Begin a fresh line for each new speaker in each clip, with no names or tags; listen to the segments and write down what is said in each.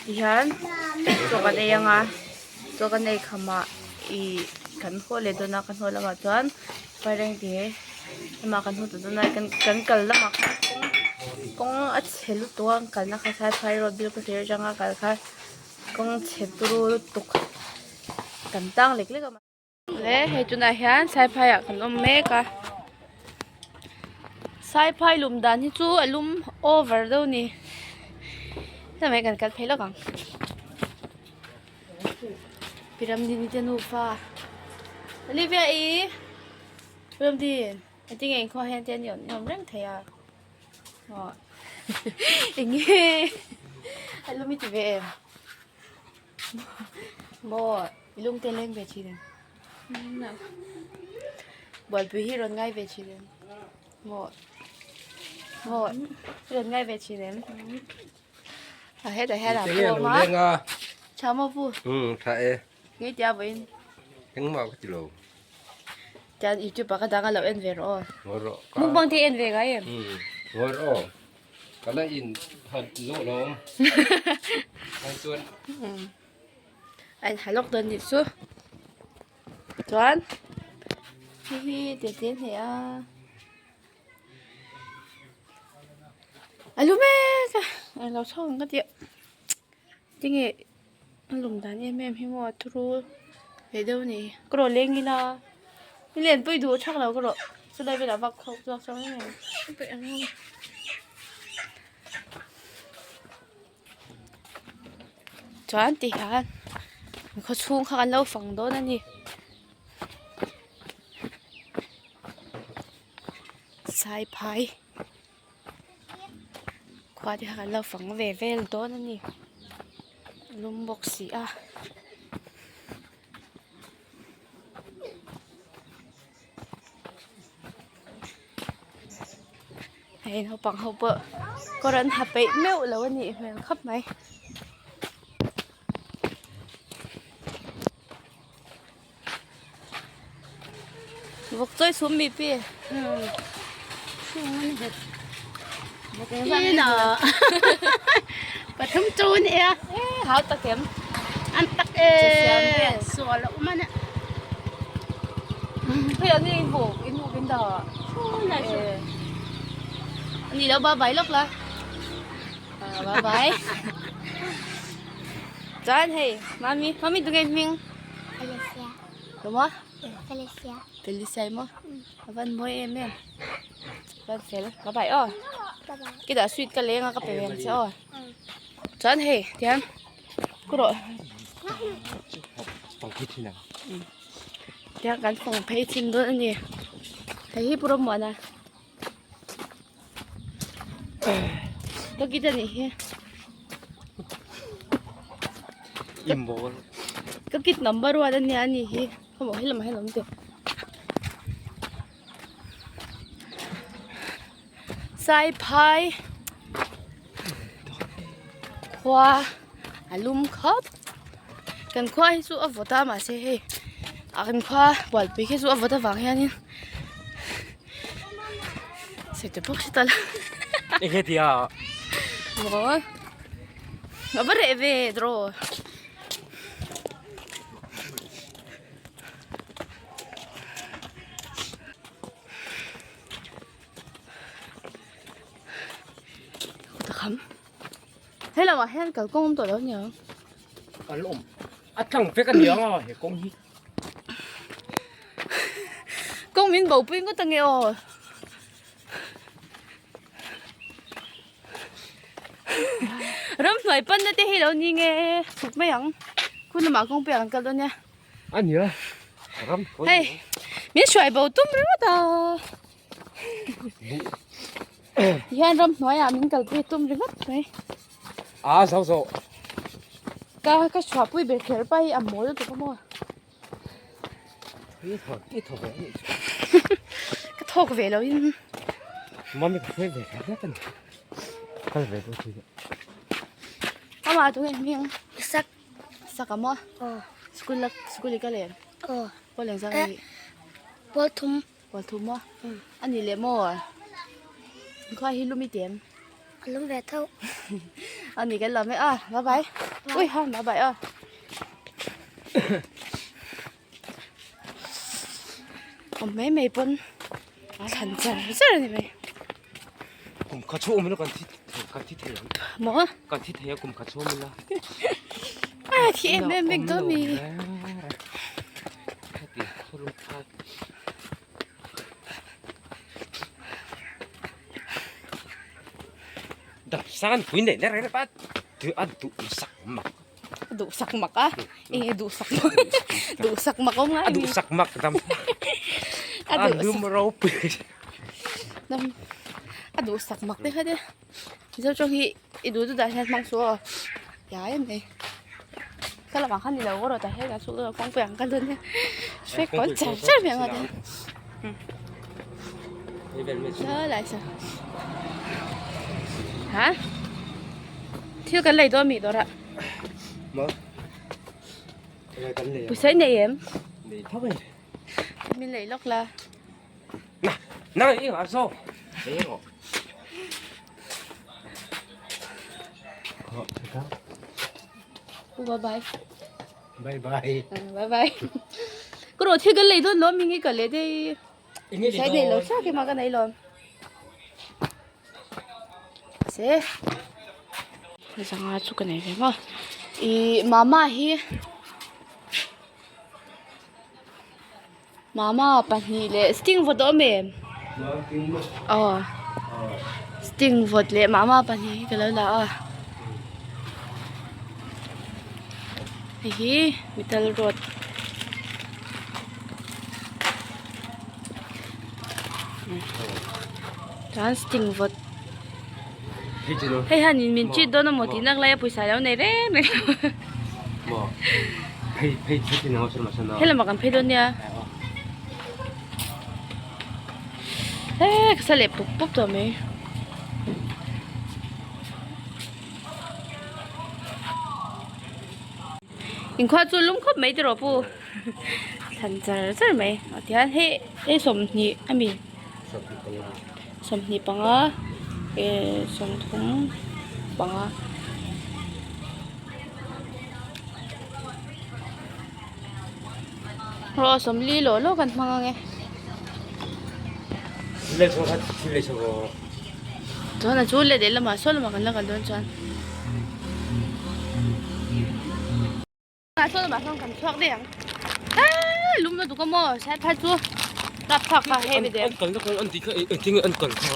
Tihian chaw kan ei anga chaw kan ei khamah ih kan haw leh dawn a kan haw lamah chuan Vairengte lamah kan haw ta dawn a kan kal lamah khan kawng kawng a chhe lutuk a kalna kha saiphai road bial khawthlir atanga kal kha kawng chhe turu lutuk kan tang lek lek a. Le hei tunah hian saiphai ah kan awm mek a saiphai lum dan hi chu a lum over deuh a ni hetiang hian kan kal phei lawk ang Piramdini te nufa Olivia i Piramdin engtin nge inkhawh hian te an awm reng thei a aw enge a lum i ti ve em. Maw i lung te leng ve thin em bualpui hi rawn ngai ve thin em maw maw i rawn ngai ve thin em a hetah hian a pawm a tha maw pu
tha e
ngei tia vawiin
engmah ka ti lo
chuan youtube ah ka dang a lo en ve rawh aw mukbang te en ve ngai em
ngawi rawh aw. Ka la in hat zawh lo awm. Ai chuan.
A in halawk dawn nih chu. Chuan hi hi te te hne a. A lu mek a. A lo chho ang ka tia. Tinge a lum dan em em hi maw a turu ve deuh a ni. Ka rawh leng ila. I lenpui duh thak lo ka rawh. Chulai velah vak khawk zawk chuang em em. Chuan ti hian khaw chhung kha kan lo fang dawn a ni. Saiphai khua te kha kan lo fang ve vel dawn a ni. A lum bawk si a. Hei naupang ho pawh kawr an ha peih meuh lo a nih hmel khawp mai. Vawk chawi chhum mi pi.
Pathum chu ni a.
Hau tak em.
An tak e. Sual a um a.
Hei ang in hmu in hmu bin da. Ani lo bye bye lok la. Bye bye. Chuan hei mami mami tunge hming.
Felicia.
Tuma?
Felicia.
Felicia emaw? A van mawi em em. Van fel. Bye bye aw.
Bye bye.
Kitah sweet ka leng a ka pe ve ang che aw. Chuan hei tihian ku rawh. Tihian kan fawng phei chhin dawn a ni. Hei hi Pu Rammuana. Ka kit a nih hi. Ka kit number one a nia a nih hi. Khawmaw he lamah hian a awm teh. Saiphai khua a lum khawp kan khua hi chu a vawt a mahse hei a kan khua bualpui khi chu a vawt avang hianin sawi ta bawk si ta la
Enge tia?
Maw a va reh ve draw. Hei lamah hian kalkawng awm tawh lo aniang.
Kal awm a tlang vek aniang a he kawng hi.
Kawng min bo pui ngawt ange aw. Ramhnuai panna te hi lo ni nge chhuk mai ang. Khun lamah kawng pek an kal dawn nia.
A nia ram
Hei min hruai bo tum ringawt a. Tihian ramhnuaiah min kalpui tum ringawt mai.
A zo zo.
Ka ka chhuahpui ber kher pa hi a mawl lutuk a maw.
I thawk i thawk ve anih chu.
Ka thawk ve lo in.
Mami ka hruai ve kher hlek a ni. Kal ve dawn si.
Amah tunge hming?
Sak.
Sak a maw?
Aw.
School la school i kal em?
Aw.
Pawl engzah nge nih?
Pawl thum.
Pawl thum maw? A nih leh maw? Inkhua hi lum i ti em?
A lum ve tho.
Ani kan lawm e a bye bye ui ha bye bye a. Awm mai mai pawn thlan char char a ni mai.
Kum khat chhung awm ila kan thi kan thi thei ang.
Maw?
Kan thi thei a kum khat chhung awm ila.
A thi em em vek dawn mi.
Heti khawlum phai. Dap san pui nei na reng pat tu a duh sak mak.
Duh sak mak a eng nge duh sak mak duh sak mak awm ngai
A duh sak mak dam.
A
A lum ropui.
Dam a duh sak mak te kha te. Mizo tawng hi i duh duh dan hian hmang suh aw. Ya em mai. Ka lamah khan ni lo erawh tah hian kan chhuk dawn a kawngpui ang ka dawn nia. Hre kawn char char mai ang a ti. La lai sa. Ha? Thil kan lei dawn mi dawrah.
Ma. Kan lei.
Pawisa i nei em?
Nei tho mai.
Min lei lawk la.
Na, na i ngah so. Ei ngah.
Bye bye.
Bye bye.
Bye bye. Ka rawh thil kan lei dawn lo mi nge ka leh dei. Sai nei lo sa ke ma ka nei lo. Se. Zanga chu ka nei ve ma. I mama hi mama pahnih leh sting vawt a awm em? Aw. Sting vawt leh mama pahnih hi ka lo la a. Hei hi metal rod. Chuan sting vawt. Hei hian min cheat dawn amaw tih nak laia pawisa lo nei reng reng lo. He lamah kan phei dawn nia. He ka sa leh pup pup tawh mai. Inkhua chu lum khawp mai tiraw pu. Thlan char char mai. Tihian hei hei 20 a mi. 25 eh 35. Rawh 40 lawh lawh kan hmang ang e. Chuan a chu leh lehlamah saw lamah kan la kal dawn chuan. Saw lamah sawn kan chhuak daih ang. Eee lum na duk a maw sai phai chu tap chhuak kha hei ve deuh.
An kalna kha an tih kha engtin nge an kal kha.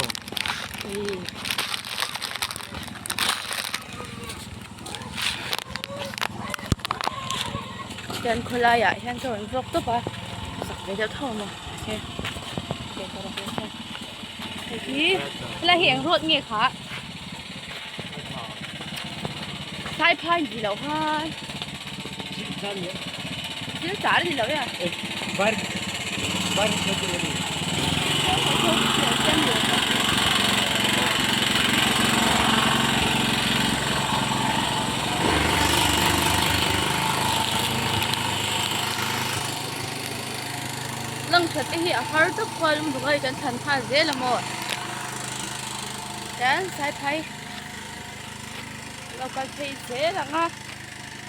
Chuan khawlaiah hian ka rawn vlog tawp a zak ve deuh tho a maw he hei hi helai hi eng road nge kha sai phai ni loh khan thil char a ni lo e. Lang that te hi a har tawp khual lung duh a kan thlan nghal zel a maw chuan sai phai lo kal phei zel ang a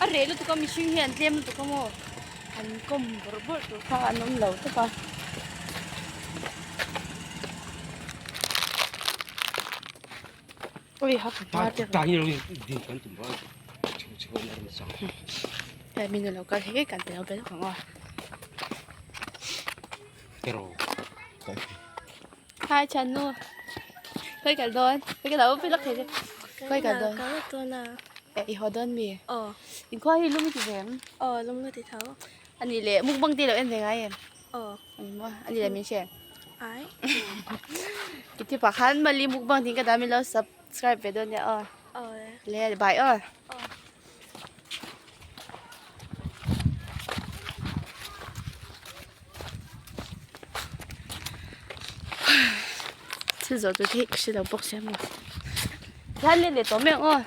a reh lutuk a mihring hi an tlem lutuk a maw. An kawm bawrh bawrh tur kha an awm lo tawp a. Ui ha ka hma te
Ta hi lo din kan tum ba. Chu chu na ram sang.
He min lo kal hei kan pe lo pe ang aw.
Pero.
Hi Chanu. Khoi kal dawn. Khoi kal lo pe lak thei. Khoi kal dawn.
Kal dawn a.
E i haw dawn mi.
Aw.
Inkhua hi lum i ti ve em?
Aw lum ka ti tho.
A nih leh mukbang te lo en ve ngai em?
Aw.
Ani maw? A nih leh min hre em?
Ai.
Ki ti pah khan mali mukbang tin ka dah min lo subscribe ve dawn nia aw.
Aw.
Le bye aw.
Aw.
Thil zawh tur te hi ka hre lo bawk sia maw. Tihian let leh tawh mai ang aw.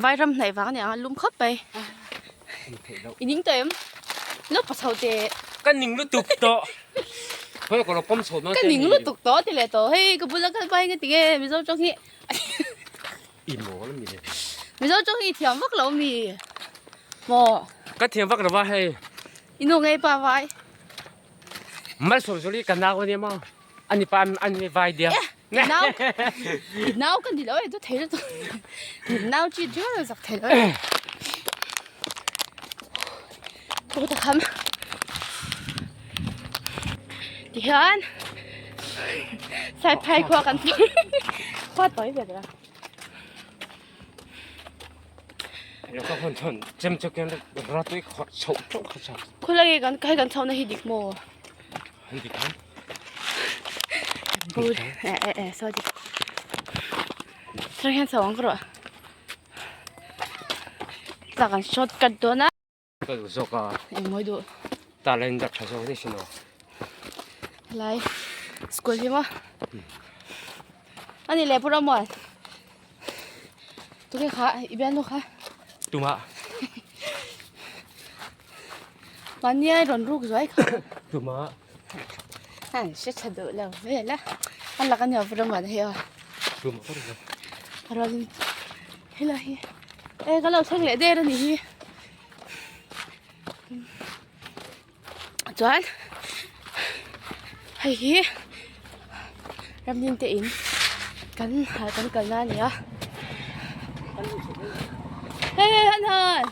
Vai ram hnaih vang a ni ang a lum khawp mai. I ning tawh em? Lo pa chho teh.
Ka ning lutuk tawh. Khawi ka lo pawm chho dawn
Ka ning lutuk tawh ti leh tawh. Hei ka bula kal pai nga ti nge Mizo tawng hi.
I mawl mi le.
Mizo tawng hi i thiam vak lo mi. Maw.
Ka thiam vak lo va hei.
I nu ngei pa vai.
Malsawm zuli ka nau ania maw. Ani pa ani vai dia.
Nau nau kan ni lo e tu thei lo nau chi chu lo zak thei lo e. Thu ta kham. Ti hian sai phai khua kan khua toi ve ra.
Lo ka hon thon chem chu ken ra tui khot chho chho kha cha.
Khulai kan kai kan chho na hi dik mo. Kan short cut dawn a.
Ka duh zawk a.
Eng mawi duh.
Talent a tha zawk daih sin aw.
Helai school hi maw. Ani leh Pu Ramuan. Tunge kha i bialnu kha.
Tumah.
Mahnia i rawn ruk zuai kha.
Tuma.
An hre tha duh lo vel a. A lak a nia vur aman hei aw.
Tuma ka rin a.
A rualin helai hi e ka lo thleng leh der a ni hi. Chuan hei hi ramdin te in kan kan kalna a ni a hei hei han han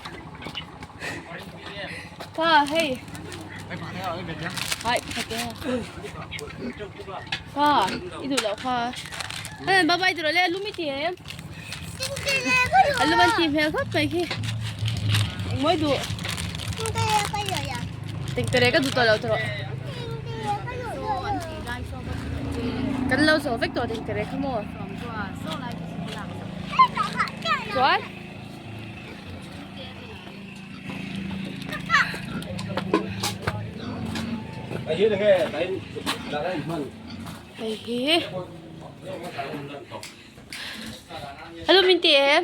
pa hei hai pakhat e pa i duh loh kha han bye bye tiraw le lum i ti em a lum an tih hmel khawp mai khi engmawi duh Tingtere ka duh tawh lo tawh kan lo zo vek tawh tingtere kha maw chuan hei hi hello min ti em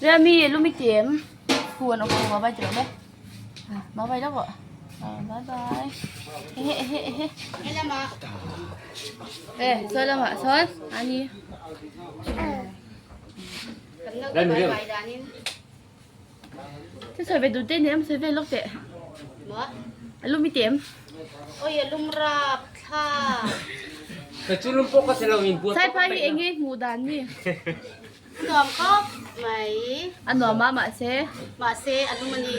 Rami lum i ti em Hu an awm lo bye ti lo le bye bye lawk aw bye bye ehe ehe ehe e sawi lamah sawn ani Sawi ve duh te ni em sawi ve lawk teh a lum i ti em
Oi a lum rap thla
Ka chu lum pawh ka ti lo in buat
Sai phai hi eng nge hmuh dan ni
Nuam khawp mai.
A nuam a mahse.
Mahse a lum a ni.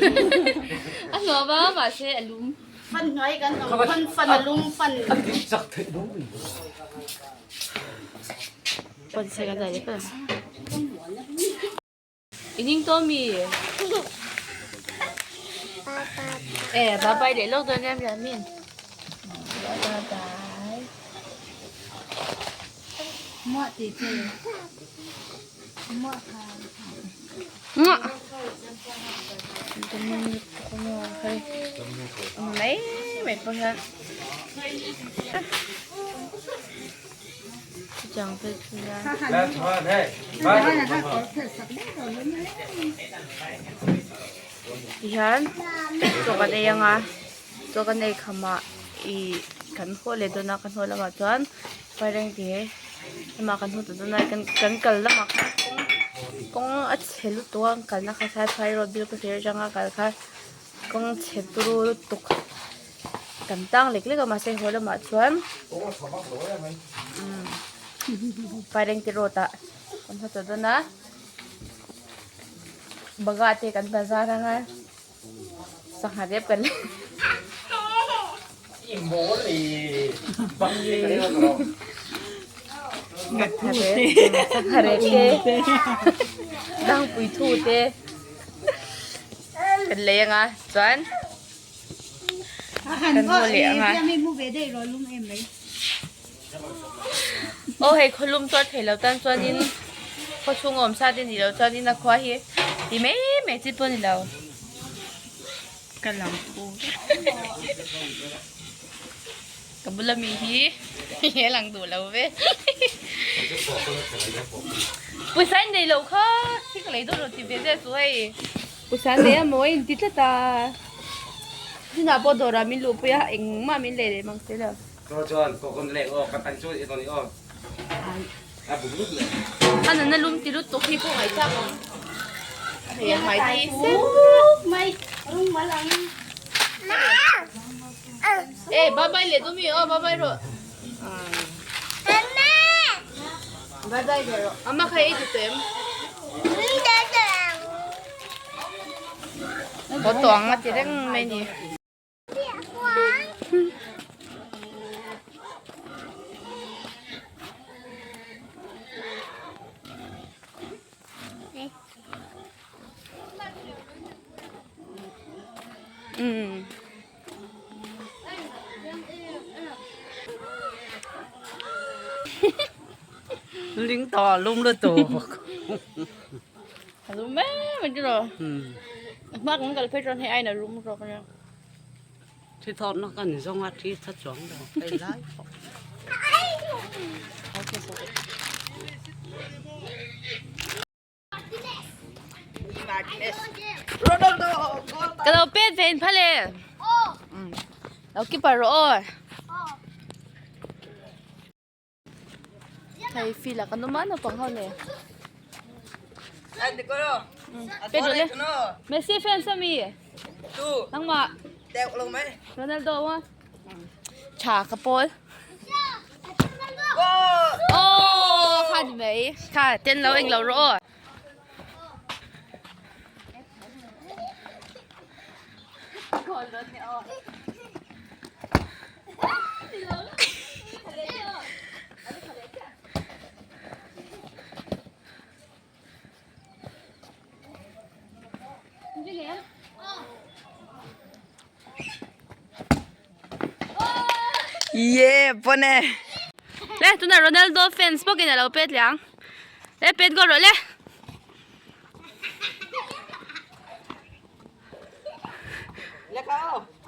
A nuam a mahse a lum.
Fan hnuai kan awm fan fan a lum fan.
A dik chak theih lo ni.
Pawisa kan zai leh palh ang. I ning tawh mi? E bye bye leh lawk dawn em Ramin. Bye bye.
Muah ti che. Muah kha.
Muah. Mai mai pawh hian chutiang te chu hian tihian chaw kan ei anga chaw kan ei khamah ih kan haw leh dawn a kan haw lamah chuan Vairengte lamah kan haw ta dawn a kan kan kal lamah khan kawng kawng a chhe lutuk a kan kalna kha saiphai road bill ka thlir atanga kal kha kawng chhe turu lutuk kan tang lek lek a mahse haw lamah chuan umm Vairengte road ah kan haw ta dawn a bagha te kan bazar anga. Sangha rep kan Sangha rep te dangpui thu te kan lei anga chuan kan haw leh anga aw hei khawlum chuan thei lo tan chuanin khaw chhung awm sa te nih loh chuanin a khua hi ti mai mai chi pawh a ni lo ka lang phu ka bula mi hi he lang duh lo ve pawisa in nei lo kha thil ka lei dawn lo ti ve zel chu hei. Pawisa nei a maw a inti tlat a. Tunah pawh dawrah min luhpui a, engmah min lei leh mang si lo. A nunna lum ti lutuk hi pawh ngaihthlak ang. Hei a hmai ti sen. Ê bye bye leh dawm i aw bye bye rawh. Bye bye leh rawh. Amma kha ei duh tawh em? Haw tawh ang a ti reng mai ni. Umm.
Ling to lum lu tu.
Lum em em rồi. Hma kan kal phei chuan hei aina lum zawk ania.
Thi thawt na kan zawng a thi tha chuang lo hei lai pawh.
Ka lo pet ve in phal e. Lo keeper rawh aw. Hei feel ah kan awm a naupang ho nen. Pet rawh le. Messi fans ami. Nangmah. Ronaldo a. Tha ka pawl. Aw kha ni mai. Kha ten lo eng lo rawh aw.
Ye pawn e.
Le tuna Ronaldo fans bawkin a lo pet leh ang. Le pet goal rawh le.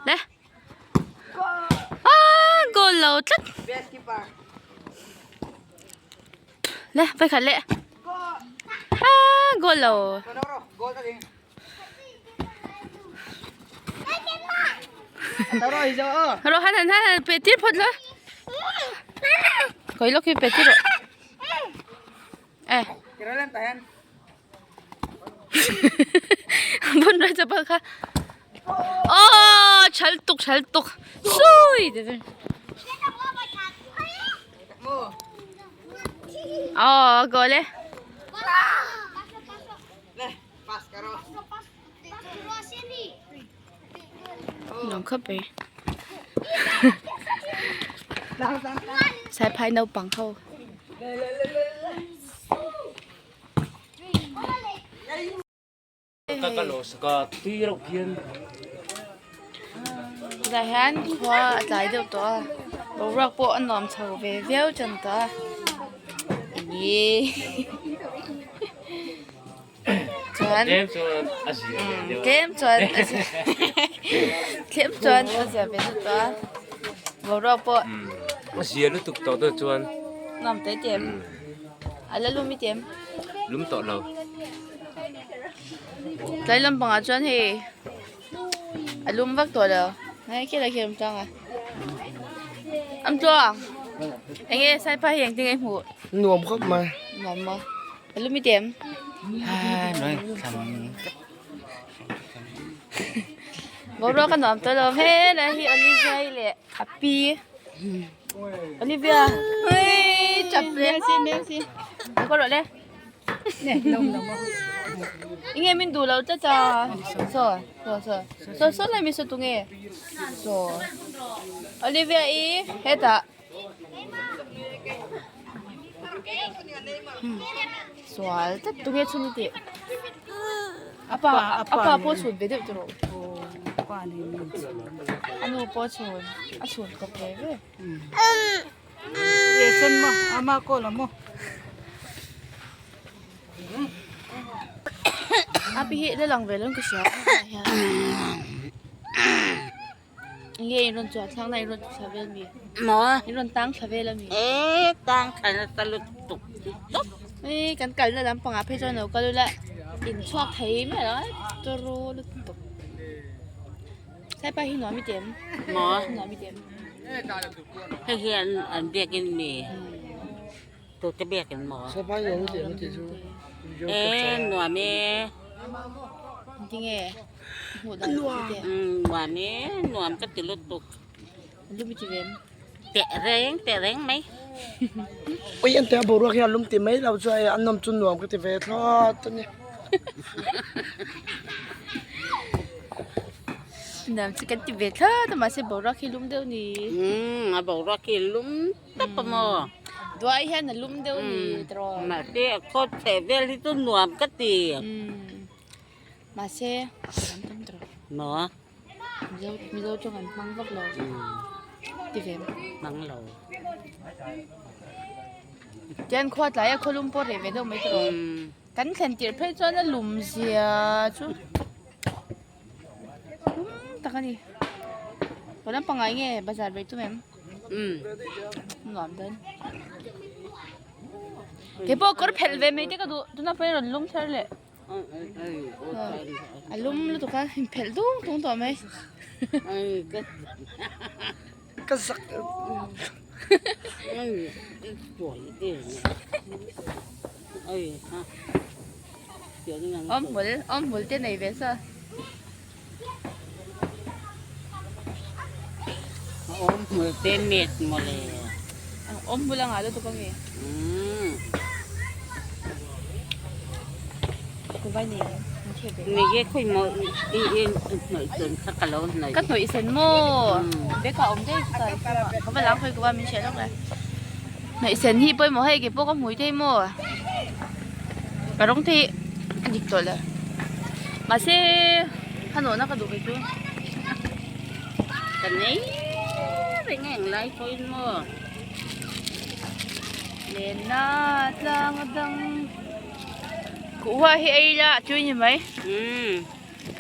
Le. Ah goal lo tlat. Le vai khat leh. Ah goal lo. Ro han han han pe tir phawt la. Koi lawk hi pe tir rawh. Eh. Bun rai chapal kha. Oh, chal tuk chal tuk. Sui. Oh, goal eh. Nuam khawp mai. Saiphai naupang ho. Tunah hian khua a tlai deuh tawh a boruak pawh a nuam chho ve viau tan tawh a chuan tlem chuan tlem chuan a zia ve deuh tawh a boruak pawh
a zia lutuk tawh dawn chuan
nuam teh teh a la lum i tem.
Lum tawh lo.
Tlai lampangah chuan hei a lum vak tawh lo. Hei khi lai khi a awm tlang a. Am tluang. Eng nge saipa hi engtin nge i hmuh?
Nuam khawp mai.
Nuam maw? A lum i ti em?
Ha noi thlam.
Boruak a nuam tawh lo. He lai hi Olivia i leh a pi. Olivia. Ui chap le. Ka rawh le. Enge min duh lo tlat a. Saw saw saw saw saw lai mi saw tunge. Saw. Olivia i hetah. Sual tlat tunge chhun i tih. Apa apa pawh chhun ve deuh tawh rawh. A nu pawh chhun a chhun kawp ve ve. A pi hi la lang ve lo in ka hria nge in rawn chuah thlak na in rawn thla vel mi in rawn tang thla vel ami e kan kalna lampangah phei chuan lo kal ula. In chhuak thei mai lo a turu lutuk saipa hi nuam i ti em
Maw?
Nuam i ti em
Hei hi an an biakin mi tute biakin maw?
Saipa hi nuam i ti em tih chu
E nuam e.
Tinge hmuh dan i ti
Umm nuam e nuam ka ti lutuk.
Lum i ti ve em?
Teh reng teh reng mai.
Ui an tia boruak hian lum ti mai lo chu hei an nawm chu nuam ka ti ve thlawt a ni.
Nuam chu kan ti ve thlawt a mahse boruak hi lum deuh ni.
Umm a boruak hi lum tawp a maw?
Duai hian a lum deuh ni tiraw.
Mahse a khawt chheh vel hi chu nuam ka ti.
Umm mahse an tam tiraw.
Maw?
Mizo Mizo tawng an hmang vak lo ti ve
hmang lo
tian khua tlai a khawlum pawh reh ve deuh mai tawh kan thlen tirh phei chuan a lum zia chu lum tak a ni haw lampang ah enge bazar ve tum em nuam dawn keipawh kawr phelh ve mai te ka duh tuna pawh i rawn lum thar leh. A lum lutuk a inphelh dung dung tawh mai.
Ka zak
Awm hmul awm hmul te nei ve sa.
Awm hmul te met mawle.
Awm hmul anga lutuk ami. Ku vai nei ang an theh ve.
Nei e khawi maw i i hnawih sen kha ka lo hnawih.
Ka hnawih sen maw bag ah awm daih chuta ka va lang khawi ku va min hriat lawk le. Hnawih sen hi pawimawh hei keipawh ka hmui thei maw ka rawng te hi a dik tawh lo mahse a nawhna ka duh ve chu.
Ka nei reng a englai pawhin maw.
Lenna tlang a dang kuhva hi ei ila a tui ni mai.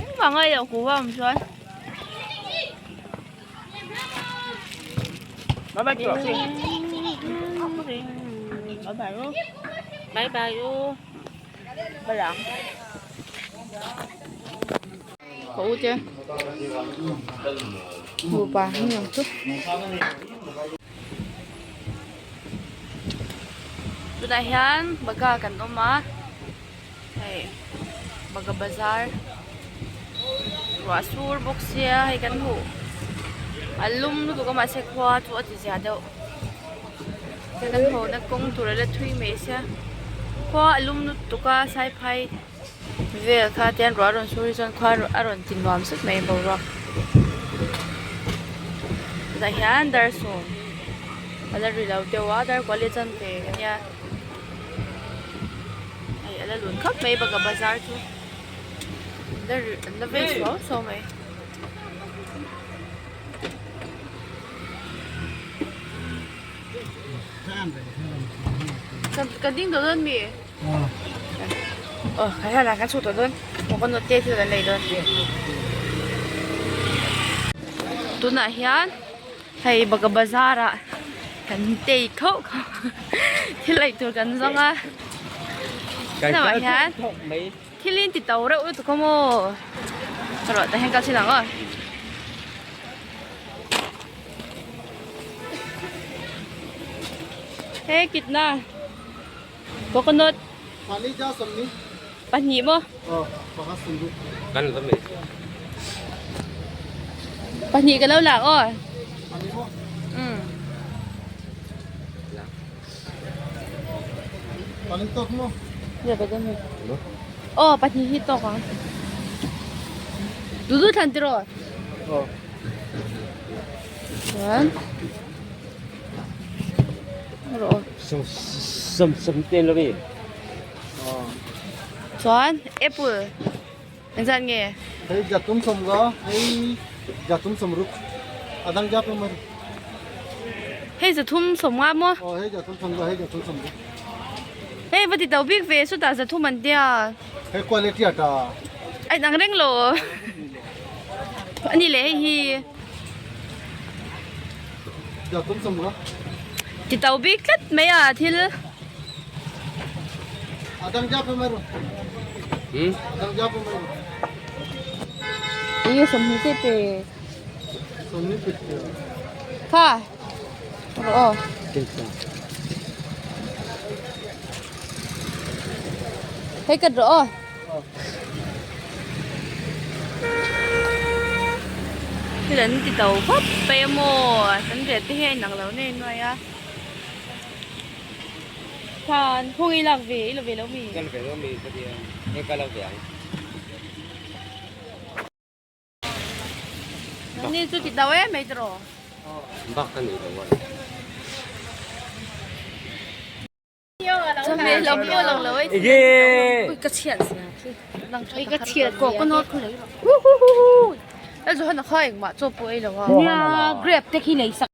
Engmah ngai loh kuhva awm chuan.
Bye bye
Bye bye u.
Bye bye u.
Bye lang. Có u chưa? Ngủ bà không nhầm chút. Tunah hian baga kan awm a. Hei baga bazar ruah sur bawk sia hei kan hmuh a lum lutuk a mahse khua chu a ti zia deuh kan hawhna kawng tur a la thui mai sia khua a lum lutuk a saiphai vel kha tian ruah a rawn sur hi chuan khua a rawn ti nuam zet mai boruak tah hian dar sawm a la ri lo deuh a dar kual leh chuan ve ania. Hei a la lun khawp mai bawk a bazar chu an la vei suau suau mai. Kan ding tawh dawn mi? Aw kan hlan ah kan chhuah tawh dawn coconut te thil kan lei dawn. Tunah hian. Hei baka bazar ah kan tei khauh khauh thil ei tur kan zawng a tunah hian thil in ti to reuh lutuk a maw rawh tah hian kal chhin ang aw. He kitna coconut pahnih maw. Pahnih ka lo lak aw. Umm. Aw pahnih hi tawk ang. Duh duh thlan tiraw? Chuan. Rawh. Chuan apple engzat nge?
Hei jatum sawmga hei jatum sawmruk a dang jap em ani.
Hei zathum sawmnga maw?
Aw hei jatum sawmga hei jatum sawmruk.
Hei va ti to bik ve chutah zathum an tia.
Hei quality a ta.
A inang reng lo. Ani leh hei hi. Ti to bik tlat mai a thil.
Hmm?
Ih 20 te pe. Kha. Rawh aw. Hei kat rawh aw. Thil an ti to khawp mai a maw kan riat te hi a inang lo nei nuai a khan khaw nge i lak ve i la ve lo mi.
Ka la ve lo mi ka tia hei ka la ve ang.
Ni chu ti tau em mai tiraw.
Bak ka nei lo a.
Grape te khi lei sak.